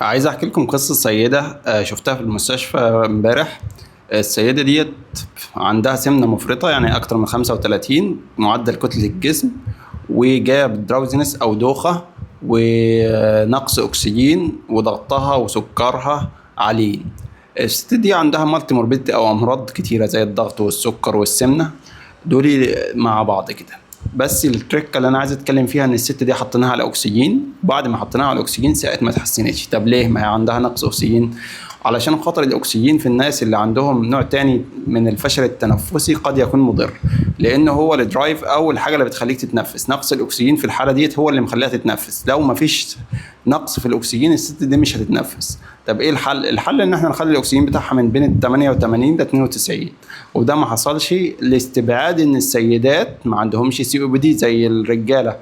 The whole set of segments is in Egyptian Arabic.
عايز احكي لكم قصة سيدة شفتها في المستشفى امبارح. السيدة ديت عندها سمنة مفرطة، يعني اكتر من 35 معدل كتلة الجسم، وجاية ب drowsiness او دوخة ونقص اكسجين، وضغطها وسكرها عاليين. الست دي عندها multimorbidity او امراض كتيرة زي الضغط والسكر والسمنة، دول مع بعض كده. بس التريكه اللي انا عايز اتكلم فيها ان الست دي حطيناها على اكسجين، بعد ما حطيناها على الاكسجين ساعت ما اتحسنتش. طب ليه ما هي عندها نقص اكسجين؟ علشان خاطر الاكسجين في الناس اللي عندهم نوع تاني من الفشل التنفسي قد يكون مضر، لان هو ال drive او الحاجة اللي بتخليك تتنفس. نقص الاكسجين في الحالة ديت هو اللي مخليها تتنفس. لو ما فيش نقص في الاكسجين الست دي مش هتتنفس. طب ايه الحل؟ الحل ان احنا نخلي الاكسجين بتاعها من بين ال 88 ل 92، وده ما حصلش لاستبعاد ان السيدات ما عندهمش COPD زي الرجاله،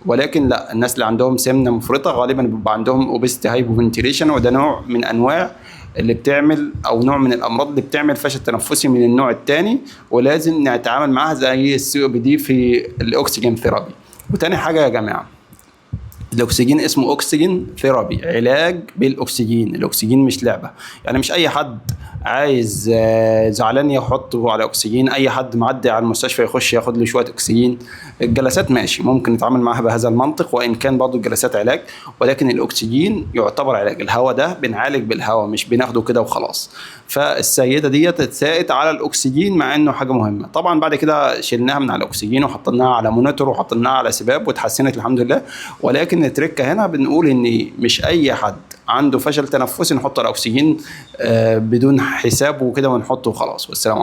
ولكن لا، الناس اللي عندهم سمنه مفرطة غالبا بيبقى عندهم obesity hypoventilation، وده نوع من انواع اللي بتعمل او نوع من الامراض اللي بتعمل فشل تنفسي من النوع الثاني، ولازم نتعامل معاها زي ال COPD في ال oxygen therapy. وتاني حاجة يا جماعة، الاكسجين اسمه oxygen therapy، علاج بالاكسجين. الاكسجين مش لعبه، يعني مش اي حد عايز زعلان يحطه على اكسجين، اي حد معدي على المستشفى يخش ياخد له شوية اكسجين. الجلسات ماشي، ممكن نتعامل معاها بهذا المنطق، وان كان برضه الجلسات علاج، ولكن الاكسجين يعتبر علاج. الهواء ده بنعالج بالهواء، مش بناخده كده وخلاص. فالسيده ديت اتساءت على الاكسجين مع انه حاجة مهمة. طبعا بعد كده شلناها من على الاكسجين وحطيناها على monitor وحطيناها على CPAP واتحسنت الحمد لله. ولكن التركة هنا بنقول ان مش اي حد عنده فشل تنفسي نحطه على اكسجين بدون حساب وكده ونحطه وخلاص. والسلام.